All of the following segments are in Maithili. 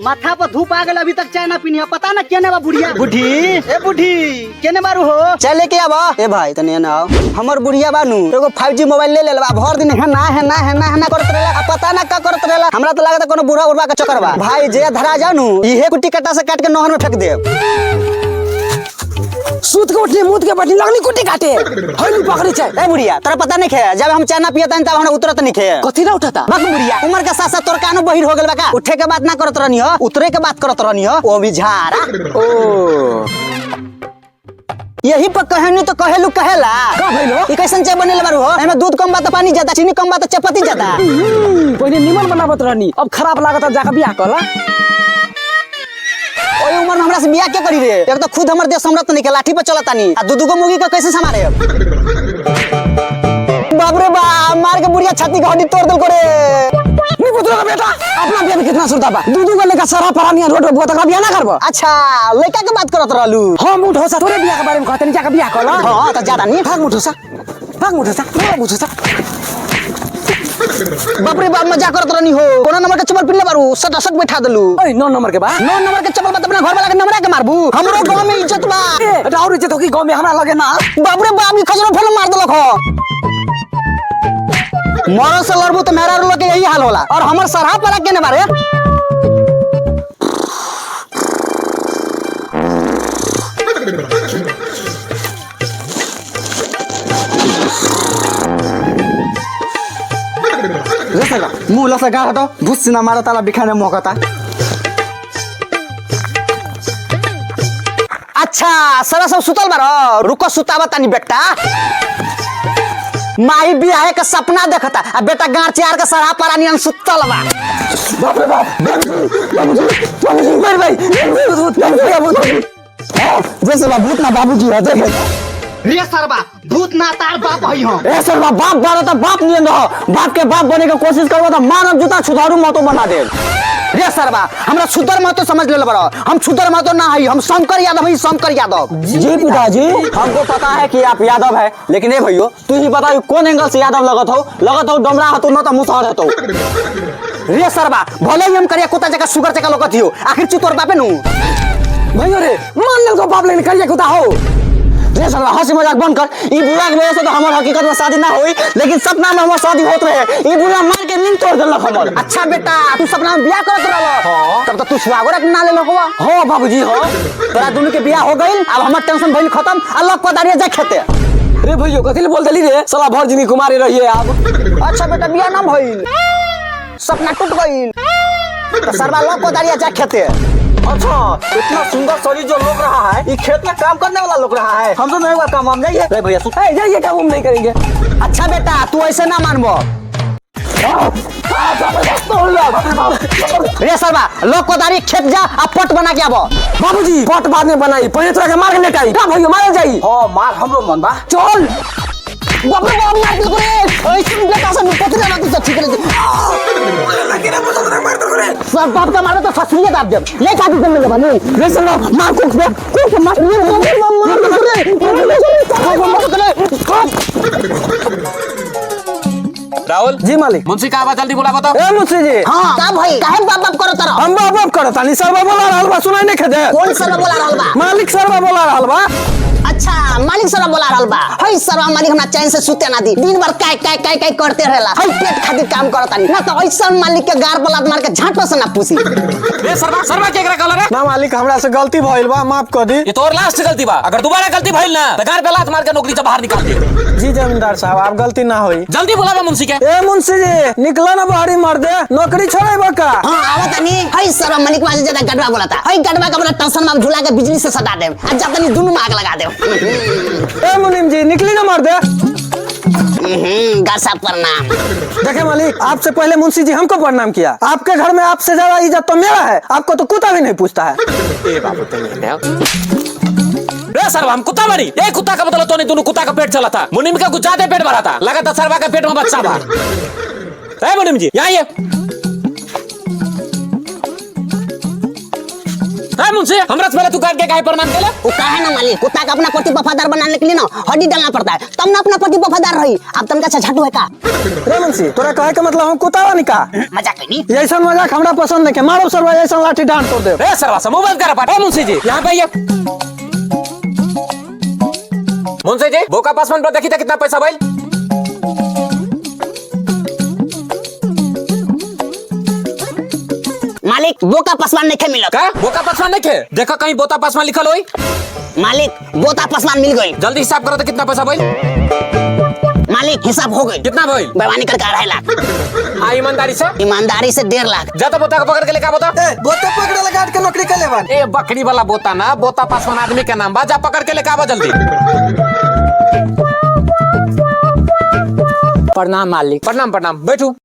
माथा पर धूप आ गेल, अभी तक चाय ना पीनी है, पता ना केने बा बुढ़िया। बुढ़ी, ए बुढ़ी, केने बारू हो? चाय लेके आबा। ए भाई तनी एने आओ। हमर बुढ़िया बानू एगो 5G मोबाइल ले लेलबा, भर दिन हेना हेना हेना हेना करत रहेला, आ पता ना का करत रहेला। हमरा तो लागत कोनो बूढ़ा उड़वा के चक्कर बा। भाई जे धरा जानू इहे कुट्टी कट्टा से काट के नहर में फेंक देब। सूत के उठली मुत के बैठली लगली कुट्टी काटे हई पकड़ी छै। ए बुढ़िया तोरा पता नहीं है, जब हम चाय ना पियता तब हमरा उतरत नहीं है। कथी ना उठता? बक बुढ़िया उम्र के साथ साथ तोर कानो बहिर हो गेल बा का? उठे के बात ना करत रहनी हो, उतरे के बात करत रहनी हो। ओ भी झारा। ओ यही पर कहनी तो कहेलू कहेला। का भइलो? ई कैसन चाय बनेले बारू हो? एमे दूध कम बा त पानी ज्यादा, चीनी कम बा त चपाती ज्यादा। पहिले निमन बनावत रहनी, अब खराब लागत जाके बियाह कला। ओई उम्र में हमरा से बियाह के करी रे? एक तो खुद हमर देश समरत नहीं के लाठी पर चलतानी, आ दू दू गो मुर्गी के कैसे संभाले? बाप रे बाप, मार के बुढ़िया छाती के हड्डी तोड़ देल करे। नी पुत्र का बेटा अपना बियाह में कितना सुरता बा, दू दू गो लेका सारा परानिया रोड पर बुआ तक बियाह ना करबो। अच्छा लड़का के बात करत रहलू? हम उठोसा तोरे बियाह के बारे में कहतनी, जाके बियाह कला। हां त ज्यादा नहीं। भाग उठोसा, भाग उठोसा, भाग उठोसा। बाप रे बाप मजा करत रहनी हो। कोना नंबर के चप्पल पिनले बारू, सटा सट बैठा देलू। ओए 9 नंबर के बा। 9 नंबर के चप्पल बा त अपना घर वाला के नंबरा के मारबू। हमरो गांव में इज्जत बा। ए और इज्जत हो की गांव में हमरा लगे ना। बाप रे बाप ई खजरो फल मार देलक हो। मरो से लड़बू त मेहरा लोग के यही हाल होला। और हमर सरहा परा केने बारे? लसगा मुंह लसगा हटो, भूत ना मारा ताला बिखाने मोकता। अच्छा सारा सब सुतल बारो, रुको सुतावा तानी बेटा। माई बियाहे के सपना देखता आ बेटा गांठ चार के सरहा परा नियन सुतल बा। बाप रे बाप, बाबूजी, बाबूजी, भाई, भाई, बाबूजी, जैसे बा भूत ना बाबूजी है देख। रे सरबा भूत ना तार बाप हई हम। ए सरबा बाप बारो त बाप नियन रहो, बाप के बाप बने के कोशिश करबो त मानव जूता छुधारू महतो बना दे। रे सरबा हमरा छुदर महतो समझ लेल बरो, हम छुदर महतो ना हई, हम शंकर यादव हई, शंकर यादव। जी पिताजी हमको पता है कि आप यादव है, लेकिन ए भैयो तू ही बताओ कौन एंगल से यादव लगत हो? लगत हो डमरा हतो न त मुसहर हतो। रे सरबा भले ही हम करिया कुत्ता जका सुगर जका लगत हियो, आखिर चू तोर बापे नु। भैयो रे मान लेल को बाप लेकिन करिया कुत्ता हो। रे सरबा हंसी मजाक बंद कर, ई बुढ़ा के वजह से तो हमर हकीकत में शादी ना होई, लेकिन सपना में हमर शादी होत रहे। ई बुढ़ा मार के नींद तोड़ देलक हमर। अच्छा बेटा तू सपना में बियाह करत रहल? हां। तब तो तू सुहागो रख ना लेलक हुआ। हां बाबूजी हां। तोरा दुनू के बियाह हो गइल, अब हमर टेंशन भइल खत्म, आ लग पदारिया जा खेते। रे भैयो कथि ले बोल देली रे, साला भर जिंदगी कुमारी रहिए अब। अच्छा बेटा बियाह ना भइल, सपना टूट गइल, तो सरवा लग पदारिया जा खेते। अच्छा इतना सुंदर शरीर जो लोग रहा है, ये खेत में काम करने वाला लोग रहा है, हम तो नहीं हुआ काम, हम जाइए। रे भैया सुन। ए, जाइए काम हम नहीं करेंगे। अच्छा बेटा तू ऐसे ना मानबो। रे सरवा लोग कोदारी खेत जा आ पट बना के आबो। बाबूजी पट बाद में बनाई, पहले तोरा के मार के लेटाई। का भैया मारल जाई? हां मार हमरो मन बा। चल। बाप रे बाप मार के रे। ऐसे बेटा से पतरा ना कुछ ठीक रे। सब बाप का मारो तो ससुरिया दाब दे। ले काटी दे मेरे बाबू। रे सरवा मार कोक पे, कोक मार। रे मार मार रे। मार रे। राहुल जी मालिक। मुंशी का आवाज जल्दी बुलावा तो। ए मुंशी जी। हां का भाई काहे बाप बाप करत रहो? हम बाप बाप करत तानी, सरवा बोला रहल बा, सुनाई नहीं खेदे। कौन सरवा बोला रहल बा? मालिक सरवा बोला रहल बा। अच्छा मालिक सरवा बोला रहल बा। हई सरवा मालिक हमरा चैन से सुते ना दी, दिन भर काय काय काय काय करते रहेला। हई पेट खातिर काम करत तानी ना तो ऐसा मालिक के गार बलात मार के झांटो से ना पूसी। रे सरवा, सरवा के एकरा कहला रे? ना मालिक हमरा से गलती भइल बा, माफ कर दी। ये तोर लास्ट गलती बा, अगर दोबारा गलती भइल ना त गार पे लात मार के नौकरी से बाहर निकाल दे। जी जमींदार साहब आप गलती ना होई। जल्दी बुलावा मुंशी के। ए मुंशी जी निकला ना बाहरी मार दे, नौकरी छोड़े का। हां आवत नी। हई सरवा मालिक वाजे ज्यादा गडवा बोलाता, हई गडवा का बड़ा टेंशन में झुला के बिजली से सटा देम, आ जातनी दुनु में आग लगा देम। ए मुनीम जी निकली ना मार दे। घर साहब प्रणाम। देखे मालिक आपसे पहले मुंशी जी हमको प्रणाम किया, आपके घर में आपसे ज्यादा इज्जत तो मेरा है, आपको तो कुत्ता भी नहीं पूछता है। ए बाबू तुम रे सरवा हम कुत्ता बनी, ए कुत्ता का मतलब तो नहीं दोनों कुत्ता का पेट चला था, मुनीम का कुछ ज्यादा पेट भरा था, लगा था सरवा का पेट में बच्चा था। ए मुनीम जी यहाँ आइए। ए मुंशी, हमरा से पहले तू गार्ड के काहे प्रणाम केले? वो काहे ना मालिक, कुत्ता का अपना पति वफादार बनाने के लिए ना हड्डी डालना पड़ता है, तब ना अपना पति वफादार रही। अब तुमका अच्छा झाटू है का? रे मुंशी, तोरा कहे के मतलब हम कुत्ता बानी का? मजाक नहीं। ऐसा मजाक हमरा पसंद नहीं के, मारो सरवा ऐसा लाठी डांट तोड़ दे। ए सरवा समूह बंद कर पाट। ए मुंशी जी यहाँ पे आइए। मुंशी जी बोका पासवान पर देखी था कितना पैसा भाई? मालिक बोका पासवान नहीं मिला। का बोका पासवान नहीं खे? देखो कहीं बोता पासवान लिखल होई। मालिक बोता पासवान मिल गई। जल्दी हिसाब करो तो कितना पैसा भाई? मालिक हिसाब हो गई। कितना भाई? बेईमानी करके 2.5 लाख। हाँ ईमानदारी से? ईमानदारी से 1.5 लाख। जा तो बोता को पकड़ के लेके बोता। ए बोता पकड़े लगा के नौकरी कर लेबा। ए बकरी वाला बोता ना, बोता पासवान आदमी के नाम बा, जा पकड़ के लेके आवा जल्दी। प्रणाम मालिक। प्रणाम प्रणाम, बैठू।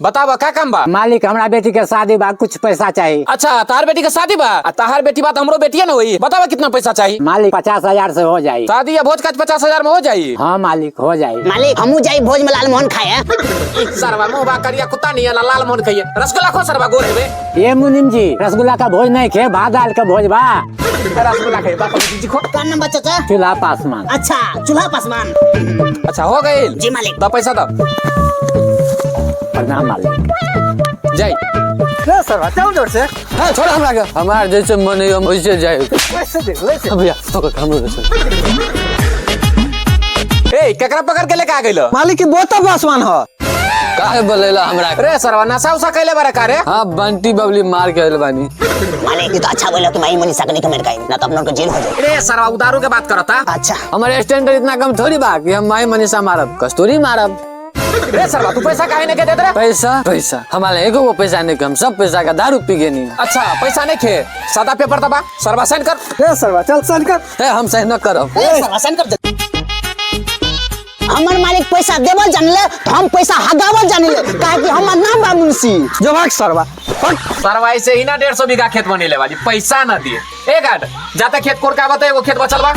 बतावा का काम बा? मालिक हमरा बेटी के शादी बा, कुछ पैसा चाहिए। अच्छा तार बेटी के शादी बा? आ ताहार बेटी बा तो हमरो बेटी है ना वही। बतावा कितना पैसा चाहिए? मालिक 50,000 से हो जाये। शादी या भोज का 50,000 में हो जाये? हाँ मालिक हो जाये। मालिक हमू जाई भोज में लालमोहन खाए। सरवा मुँह बा करिया कुत्ता नहीं है ना लालमोहन खाइए। रसगुल्ला खो सरवा गोर हेबे। ये मुनिम जी रसगुल्ला का भोज नहीं खे, भात दाल का भोज बा। रसगुल्ला खाए बाप जी खो। कौन नंबर चाचा? चूल्हा पासवान। अच्छा चूल्हा पासवान। अच्छा हो गई जी मालिक। दो पैसा दो। प्रणाम मालिक। जय रे सरवा चल जोर से। हां छोड़ हमरा के, हमार जैसे मन है हम वैसे जाए। वैसे देख वैसे भैया तो हमरो जैसे। ए केकरा पकड़ के लेके आ गइलो? मालिक की बोता पासवान ह। काहे बोलेला हमरा? रे सरवा नशा उसा कैले बारे का रे? हां बंटी बबली मार के आइल बानी। मालिक ये तो अच्छा बोला कि माई मनीषा के नहीं मेरे ना तो अपना को जेल हो जाए। रे सरवा उदारू के बात करता। अच्छा हमारे स्टैंडर्ड इतना कम थोड़ी बा कि हम माई मनीषा मारब, कस्तूरी मारब। रे सरवा तू पैसा काहे नहीं के देत रे? पैसा पैसा हमारे एको गो पैसा नहीं, हम सब पैसा का दारू पी गए नहीं। अच्छा पैसा नहीं खे, सादा पेपर दबा सरवा साइन कर। रे सरवा चल साइन कर। ए हम साइन न करब। ए सरवा साइन कर। हमर मालिक पैसा देवल जानले तो हम पैसा हगावल जानले, काहे कि हमर नाम बा मुंशी। जो भाग सरवा। सरवा ऐसे ही ना 150 बीघा खेत बनेले बाजी, पैसा ना दिए। ए गाड जाता खेत कोर का बता, एगो खेत बचल बा।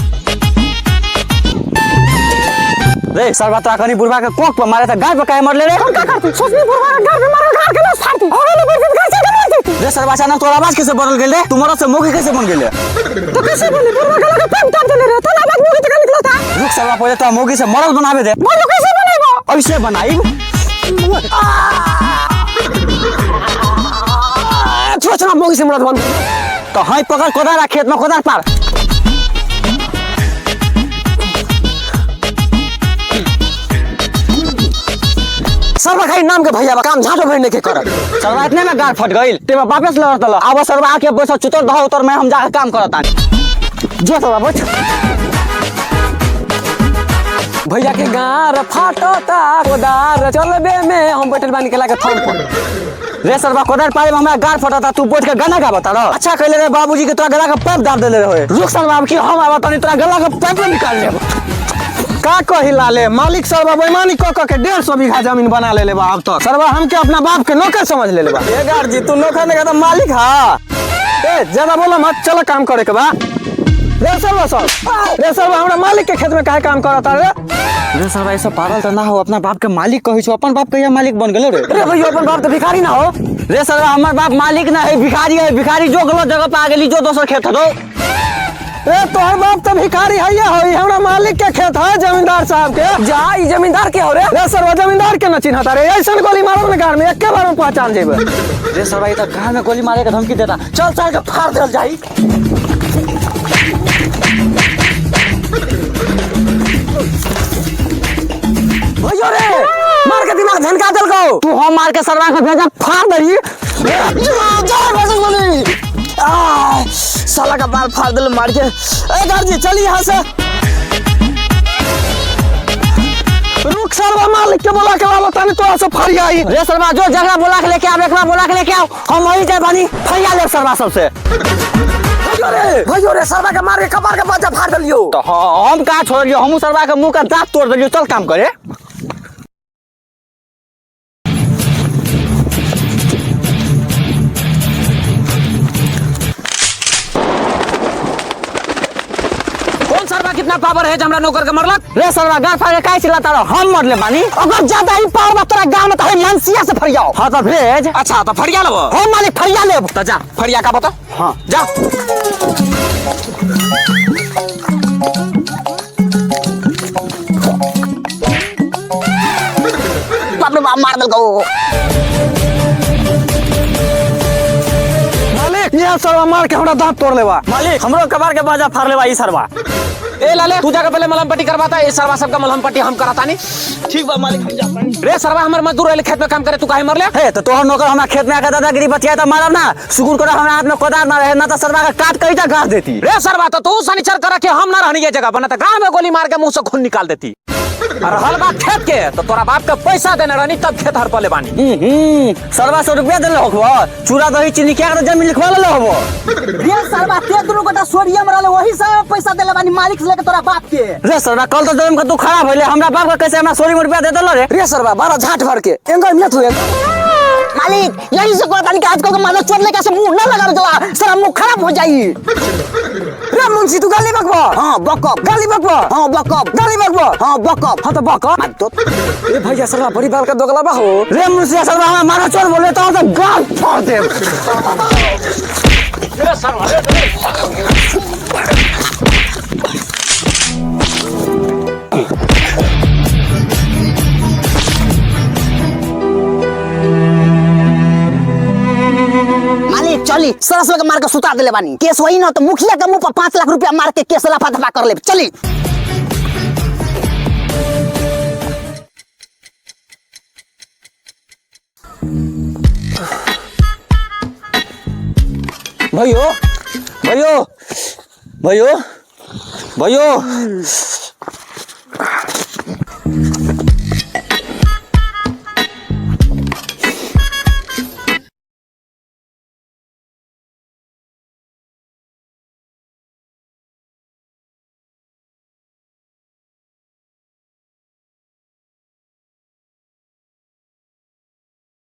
रे सरवा तोरा कनी बुढ़वा के कोख पर मारे त गाय पर काहे मरले रे? हम का करती सोचनी बुढ़वा के गार पे मारे, गार के ना फाड़ती हो गेल बैठ के गार से मार देती। रे सरवा अचानक तोरा आवाज कैसे बदल गेल रे? तुम्हारा से मुख कैसे बन गेल? तो कैसे बने? बुढ़वा गला के पैप दाब देले रे, तो आवाज मुख तक निकलता। रुक सरवा पहिले तो मुखी से मरल बनावे दे। बोलो कैसे बनाइबो? ऐसे बनाइब। सोचना मुखी से मरल बन तो हाय पकड़ कोदार खेत में कोदार पार। सरवा खाई नाम के भैया बा, काम झाटो भर नहीं के करत। सरवा इतने में गार फट गइल, तेरा वापस लड़ दल। आब सरवा आके बैठ चुतर दह उतर में हम जाके काम करत। जो सरवा बैठ। भैया के गार फाटता कोदार चलबे में हम बैठल बानी के लागे थम पर। रे सरवा कोदार पारे में हमरा गार फटता, तू बैठ के गाना गावता रह। अच्छा कहले रे बाबूजी के तोरा गला के पैप दाब देले रहे। रुक सरवा अब की हम आवत तनी तोरा गला के पैप निकाल लेब। का कही लाले मालिक सरवा बेईमानी क क के 150 बीघा जमीन बना लेले बा। अब तो सरवा हमके अपना बाप के नौकर समझ लेले बा। ए गार जी तू नौकर नहीं का मालिक हा। ए ज्यादा बोला मत, चलो काम करे के बा। रे सरवा सर, रे सरवा हमरा मालिक के खेत में काहे काम करता रे? रे सरवा ऐसा पागल त ना हो, अपना बाप के मालिक कहै छौ, अपन बाप कहिया मालिक बन गेलो रे? रे भैया अपन बाप त भिखारी ना हो। रे सरवा हमर बाप मालिक ना है, भिखारी है। भिखारी जो गलत जगह पे आ गेली, जो दोसर खेत हटो। ए तोहर बाप त भिखारी है होई, हमरा मालिक के खेत है जमींदार साहब के। जा ई जमींदार के हो रे? रे सरवा जमींदार के न चिन्हता रे, ऐसन गोली मारब न गार में एके बार में पहचान जेबे। रे सरवा ई त गार में गोली मारे के धमकी देता, चल चल के फाड़ देल जाई। भैया रे मार के दिमाग झनका देलकौ। तू हम मार के सरवा के भेजा फाड़ दही। जा जा गोली आ साला का बाल फाड़ दिल मार के। ए गार्जी चल यहाँ से। रुक सरवा मालिक के बोला के लाबो तानी तोरा से फरिया आई। रे सरवा जो झगड़ा बोला के लेके आव, एकरा बोला के लेके आओ, हम वही जाए बानी फरिया लेब सरवा सबसे। भैयो रे सरवा के मार के कपार के बच्चा फाड़ देलियो। तो हम का छोड़लियो, हमू सरवा के मुंह का दांत तोड़ देलियो। चल काम करे। कौन सरवा कितना इतना पावर है जे हमरा नौकर के मरलक? रे सरवा गाड़ फाड़ के काहे चिल्लाता रहो? हम मरले बानी। अगर ज्यादा ही पावर बा तोरा गांव में तो है मनसिया से फरियाओ। हाँ तो भेज। अच्छा तो फरिया लेबो। हम मालिक फरिया लेब। तो जा फरिया का बता। हाँ जा। बाप रे बाप मार देलको। मालिक ये सरवा मार के हमरा दांत तोड़ लेवा। मालिक हमरो कबार के बाजा फाड़ लेवा ई सरवा। ए लाले तू जाके पहले मलहम पट्टी करवाता, ए सरवा सबका मलहम पट्टी हम कराता नहीं। ठीक बा मालिक हम जाता नहीं। रे सरवा हमर मजदूर रहले खेत में काम करे, तू काहे मरले? हे तो तोहर नौकर हमरा खेत में आके दादागिरी बतिया त मारब ना। सुकुन कर हमरा हाथ में कोदार ना रहे ना त सरवा के काट के गाड़ देती। रे सरवा तो तू शनिचर कर के हम ना रहनी ये जगह पर, ना त गांव में गोली मार के मुंह से खून निकाल देती। और हल बात खेत के तो तोरा बाप के पैसा देने रहनी तब खेत हर पले बानी। सरवा 100 रुपया देले होखबो, चूड़ा दही चीनी क्या कर जमीन लिखवा लेले होबो। रे सरवा ते दुनु गोटा सोरियम रहले वही सब पैसा देले बानी मालिक से लेके तोरा बाप के। रे सरवा कल तो जमीन के तू खराब होइले, हमरा बाप के कैसे हमरा 100 रुपया दे देलो रे? रे सरवा बारा झाट भर के एंगल में तू मालिक यही से कहता कि आजकल के मादर चोर लेके से मुंह ना लगा जला सारा मुंह खराब हो जाई। रे मुंशी तू गाली बकबो। हां बकब। गाली बकबो। हां बकब। गाली बकबो। हां बकब। हां तो बकब। मार तो ए भैया सरवा बड़ी बाल का दोगला बा हो। रे मुंशी सरवा हमरा मारा चोर बोले तो गाल फाड़ दे। रे सरवा रे। मालिक चली सरस के मार के सुता देले बानी। केस होई ना तो मुखिया के मुंह पर 5 लाख रुपया मार के केस लफा दफा कर ले। चली भैयो भैयो भैयो भैयो